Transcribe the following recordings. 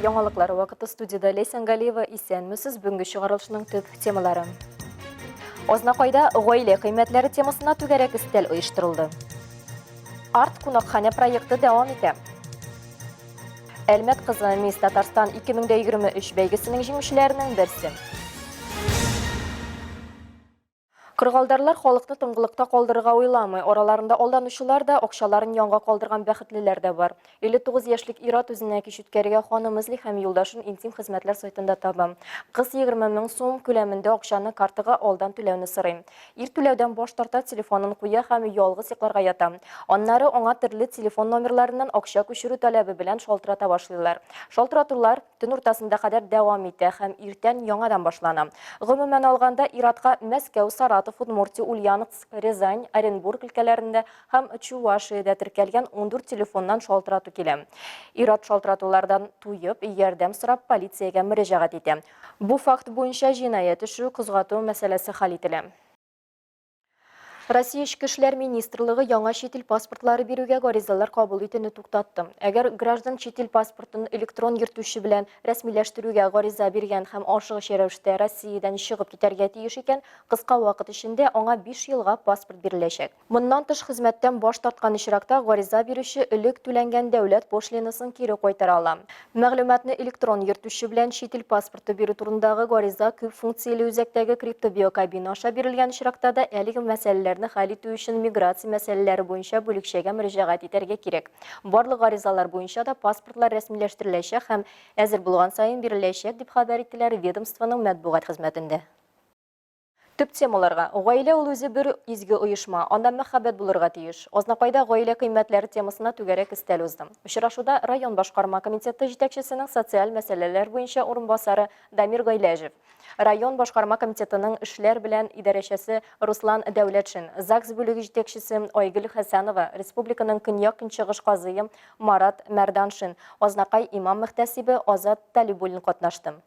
Яңалыклар вакыты студиядә Ләйсән Галиева. Исәнмесез. Бүгенге чыгарылышның төп темалары. Азнакайда гаилә кыйммәтләре темасына түгәрәк өстәл оештырылды. Арт кунакханә проекты дәвам итә. Әлмәт кызы Мисс Татарстан 2023 бәйгесенең җиңүчеләренең берсе. Кыргалдарлар халыкны тынгылыкта калдырырга уйламый. Араларында алданучылар да, акчаларын янга калдырган бәхетлеләр дә бар. 59 яшьлек ир-ат үзенә кич үткәрергә ханым эзли һәм юлдашын интим хезмәтләр сайтында таба. Кыз 20 мең сум күләмендә акчаны картага алдан түләүне сорый. Ир түләүдән баш тарта, телефонын куя һәм ялгыз йокларга ята. Аннары аңа төрле телефон номерларыннан акча күчерү таләбе белән шалтырата башлыйлар. Шалтыратулар төн уртасында кадәр дәвам итә һәм иртән яңадан башлана. Гомумән алганда, ир-атка Мәскәү, Саратов, Удмуртия, Ульяновск, Рязань, Оренбург өлкәләрендә һәм Чувашиядә теркәлгән 14 телефоннан шалтырату килә. Ир-ат шалтыратулардан туеп, ярдәм сорап полициягә мөрәҗәгать итә. Бу факт буенча җинаять эше кузгату мәсьәләсе хәл ителә. Россия Эчке эшләр министрлыгы яңа чит ил паспортлары бирүгә гаризалар кабул итүне туктатты. Әгәр граждан чит ил паспортын электрон йөртүче белән рәсмиләштерүгә гариза биргән һәм ашыгыч рәвештә Россиядән чыгып китәргә тиеш икән, кыска вакыт эчендә аңа 5 елга паспорт биреләчәк. Моннан тыш, хезмәттән баш тарткан очракта гариза бирүче элек түләнгән дәүләт пошлинасын кире кайтара ала. Мәгълүматны электрон йөртүче белән чит ил паспорты бирү турындагы гариза күп функцияле үзәктәге криптобиокабина аша бирелгән очракта да әлеге мәсьәләләрне хәл итү өчен миграция мәсьәләләре буенча бүлекчәгә мөрәҗәгать итәргә кирәк. Барлык гаризалар буенча да паспортлар рәсмиләштереләчәк һәм әзер булган саен биреләчәк, дип хәбәр иттеләр ведомствоның матбугат хезмәтендә. Төп темаларга. Гаилә ул үзе бер изге оешма, анда мәхәббәт булырга тиеш. Азнакайда гаилә кыйммәтләре темасына түгәрәк өстәл узды. Очрашуда район башкарма комитеты җитәкчесенең социаль мәсьәләләр буенча урынбасары Дамир Гыйләҗев, район башкарма комитетының эшләр белән идарәчәсе Руслан Дәүләтшин, ЗАГС бүлеге җитәкчесе Айгөл Хәсәнова, республиканың көньяк-көнчыгыш казые Марат Мәрданшин, Азнакай имам-мөхтәсибе Азат Талибуллин катнашты.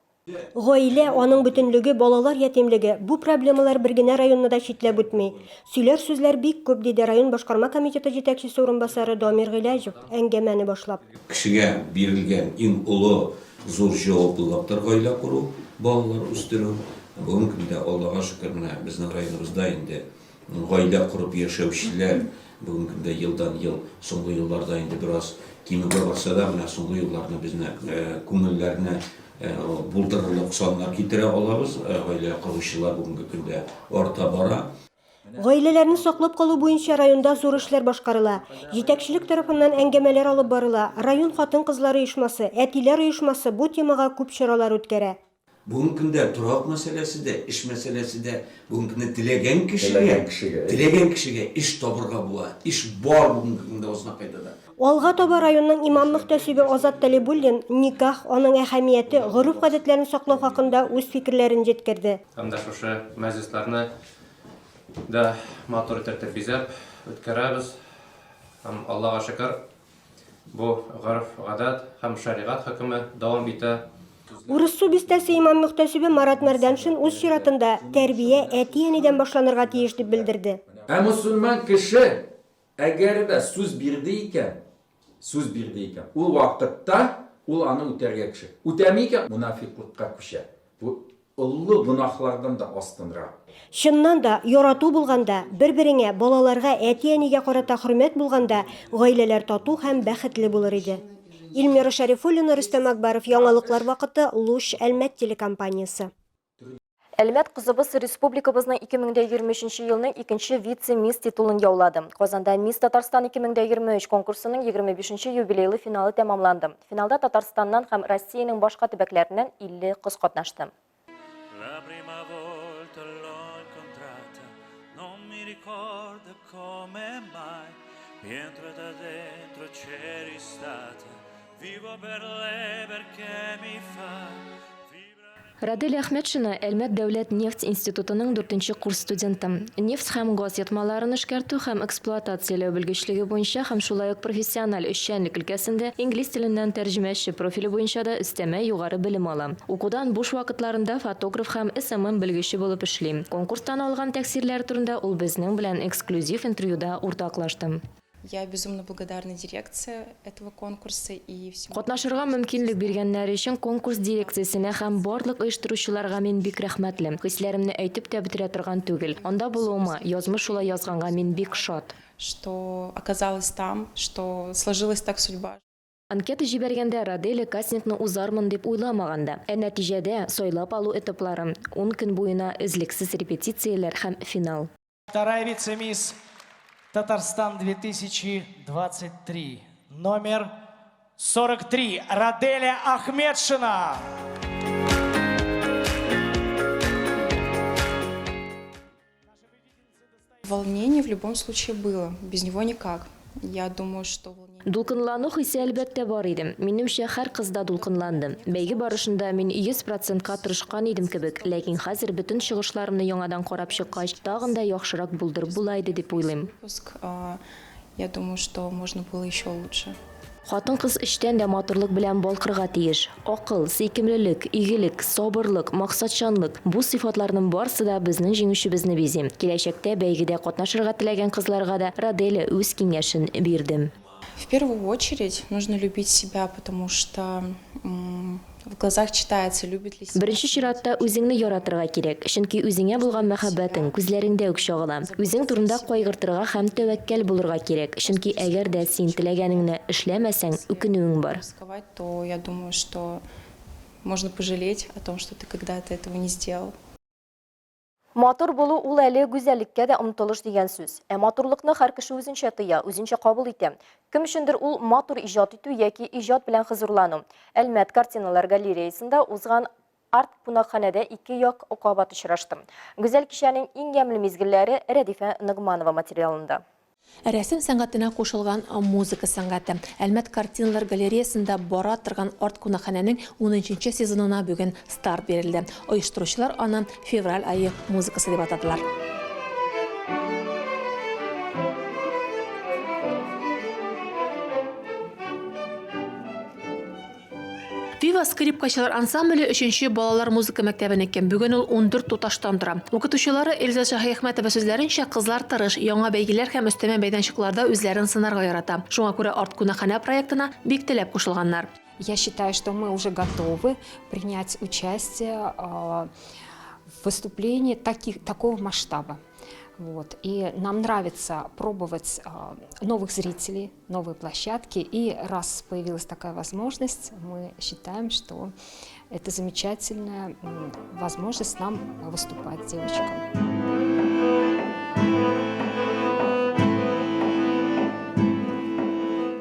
Гаилә, аның бөтенлеге, балалар ятимлеге, бу проблемалар бер генә районны да читләп үтми. Сөйләр сүзләр бик күп, диде район башкарма комитеты җитәкчесе урынбасары Дамир Гыйләҗев, әңгәмәне башлап. Кешегә бирелгән иң олы, зур җаваплылыктыр гаилә кору, балалар үстерү. Бүгенге көндә, Аллага шөкер, менә безнең районыбызда инде Гаилә корып яшәүчеләр бүгенге көндә елдан-ел, соңгы елларда инде бераз кимүгә барса да, менә соңгы елларны безне күңелләрне булдырырлык саннар китерә алабыз. Гаилә коручылар бүгенге көндә арта бара. Гаиләләрне саклап калу буенча районда зур эшләр башкарыла. Җитәкчелек тарафыннан әңгәмәләр алып барыла, район хатын-кызлар оешмасы, әтиләр оешмасы бу темага күп чаралар үткәрә. Бүгенге көндә торак мәсьәләсе дә, эш мәсьәләсе дә, бүгенге көндә теләгән кешегә, теләгән кешегә, теләгән кешегә эш табырга була. Эш бар бүгенге көндә Азнакайда да. Алга таба районның имам-мөхтәсибе Азат Талибуллин никах, аның әһәмияте, гореф-гадәтләрен саклау хакында үз фикерләрен җиткерде. Һәм дә шушы мәҗлесләрне дә матур итеп бизәп үткәрәбез. Һәм Аллага шөкер, Бу гореф-гадәт һәм шәригать хөкеме дәвам итә. Урыссу бистәсе имам-мөхтәсибе Марат Мәрдәншин үз чиратында, тәрбия әти-әнидән башланырга тиеш, дип белдерде. Ә мөселман кеше әгәр дә сүз бирде икән, сүз бирде икән, ул вакытта ул аны үтәргә кеше. Үтәми икән, монафикълыкка күчә. Бу Олы гөнаһлардан да астынрак. Чыннан да, ярату булганда, бер-береңә, балаларга, әти-әнигә карата хөрмәт булганда, гаиләләр тату һәм бәхетле булыр иде. Эльмира Шәрифуллина, Рөстәм Акбаров, Яңалыклар вакыты, Луч, Әлмәт телекомпаниясе. Әлмәт кызыбыз республикабызның 2023 елның икенче вице-мисс титулын яулады. Казанда Мисс Татарстан 2023 конкурсының 25 нче юбилейлы финалы тәмамланды. Финалда Татарстаннан һәм Россиянең башка төбәкләреннән 50 кыз катнашты. Радель Әхмәтшина, Әлмәт дәүләт нефть институтының дүртенче курс студенты. Нефть һәм газ ятмаларын эшкәртү һәм эксплуатацияләү белгечлеге буенча һәм шулай ук профессиональ эшчәнлек өлкәсендә инглиз теленнән тәрҗемәче профиле буенча да өстәмә югары белем ала. Укудан буш вакытларында фотограф һәм SMM белгече булып эшли. Конкурстан алган тәэсирләре турында ул безнең белән эксклюзив интервьюда уртаклашты. Я безумно благодарна дирекции этого конкурса и всему. Катнашырга мөмкинлек биргәннәре өчен конкурс дирекциясенә һәм барлык оештыручыларга мин бик рәхмәтле. Хисләремне әйтеп тә бетерә торган түгел. Анда булуыма, язмыш шулай язганга мин бик шат. Что оказалась там, что сложилась так судьба. Анкета җибәргәндә Раделя кастингны узармын дип уйламаган да. Ә нәтиҗәдә, сайлап алу этаплары, ун көн буена өзлексез репетицияләр һәм финал. Вторая вице-мисс Татарстан 2023, номер 43, Раделя Ахметшина. Волнение в любом случае было, без него никак. Я думаю, что волнение... Дулкынлану хисе, әлбәттә, бар иде. Минемчә, һәр кыз да дулкынланды. Бәйге барышында мин 100 процентка тырышкан идем кебек, ләкин хәзер бөтен чыгышларымны яңадан карап чыккач, тагын да яхшырак булдырып була иде дип уйлыйм. Я думаю, что можно было еще лучше. Хатын-кыз эчтән дә матурлык белән балкырга тиеш. Акыл, сөйкемлелек, игелек, сабырлык, максатчанлык, бу сыйфатларның барсы да безнең җиңүчебезне бизи. Киләчәктә бәйгедә катнашырга теләгән кызларга да Раделя үз киңәшен бирде. В первую очередь нужно любить себя, потому что в глазах читается, любит ли себя. Беренче чиратта үзеңне яратырга кирәк, чөнки үзеңә булган мәхәббәтең күзләреңдә үк чагыла. Үзең турында кайгыртырга һәм тәвәккәл булырга кирәк, чөнки әгәр дә син теләгәнеңне эшләмәсәң, үкенүең бар. То я думаю, что можно пожалеть о том, что ты когда-то этого не сделал. Матур булу ул әле гүзәллеккә дә омтылыш дигән сүз. Ә матурлыкны һәр кеше үзенчә тоя, үзенчә кабул итә. Кем өчендер ул матур иҗат итү яки иҗат белән хозурлану. Әлмәт картиналар галереясында узган арт-кунакханәдә ике як кабат очрашты. Гүзәл кичәнең иң ямьле мизгелләре Рәдифә Ногманова материалында. Рәсем сәнгатенә кушылган музыка сәнгате. Әлмәт картиналар галереясында бара торган арт-кунакханәнең унөченче сезонына бүген старт бирелде. Оештыручылар аны Февраль ае музыкасы дип атадылар. Вива скрипкачылар ансамбле өченче балалар музыка мәктәбенеке. Бүген ул 14 туташтан тора. Укытучылары Эльза Шаһиәхмәтова сүзләренчә, кызлар тырыш, яңа бәйгеләр һәм өстәмә мәйданчыкларда үзләрен сынарга ярата. Шуңа күрә арт-кунакханә проектына бик теләп кушылганнар. Я считаю, что мы уже готовы принять участие в выступлении таких, такого масштаба. Вот. И нам нравится пробовать новых зрителей, новые площадки. И раз появилась такая возможность, мы считаем, что это замечательная возможность нам выступать девочкам.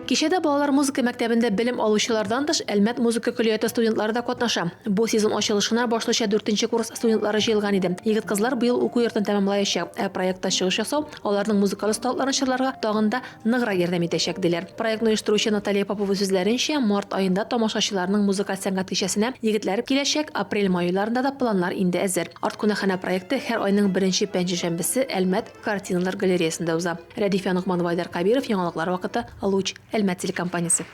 Кичәдә балалар музыка мәктәбендә белем алучылардан тыш, Әлмәт музыка көллияте студентлары да катнаша. Бу сезон ачылышына башлыча дүртенче курс студентлары җыелган иде. Егет-кызлар быел уку йортын тәмамлаячак, ә проектта чыгыш ясау аларның музыкаль осталыкларын чарларга тагын да ныграк ярдәм итәчәк, диләр. Проектны оештыручы Наталья Попова сүзләренчә, март аенда тамашачыларның музыкаль сәнгать кичәсенә егетләр киләчәк, апрель-май айларында да планнар инде әзер. Арт-кунакханә проекты һәр айның беренче пәнҗешәмбесе Әлмәт картиналар галереясендә уза. Рәдифә Ногманова, Айдар Кабиров, Яңалыклар вакыты, Луч, Әлмәт телекомпаниясе.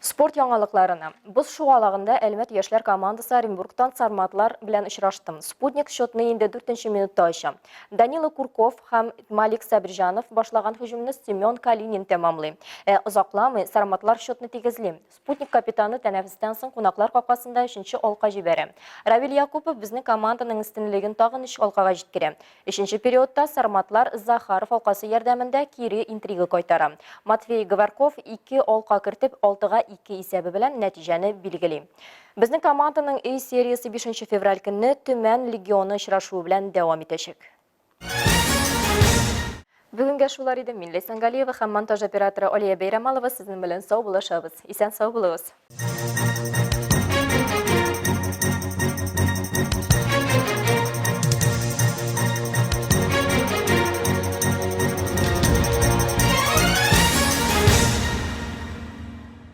Спорт яңалыкларына. Боз шугалагында Әлмәт яшьләр командасы Оренбургтан Сарматлар белән очрашты. Спутник счетны инде дүртенче минутта ача. Данила Курков һәм Малик Сабирҗанов башлаган һөҗүмне Семен Калинин тәмамлый. Ә озакламый Сарматлар счетны тигезли. Спутник капитаны тәнәфестән соң кунаклар капкасында өченче алка җибәрә. Равил Якупов безнең команданың өстенлеген тагын өч алкага җиткерә. Өченче периодта сарматлар Захаров алкасы ярдәмендә кире интрига кайтара. Матвей Говорков ике алка кертеп, алтыга ике исәбе белән нәтиҗәне билгели. Безнең команданың өй сериясе 5 февраль көнне Төмән легионы очрашуы белән дәвам итәчәк. Бүгенгә шулар иде. Мин Ләйсән Галиева һәм монтаж операторы Алия Бәйрәмалова сезнең белән саубуллашабыз. Исән сау булыгыз.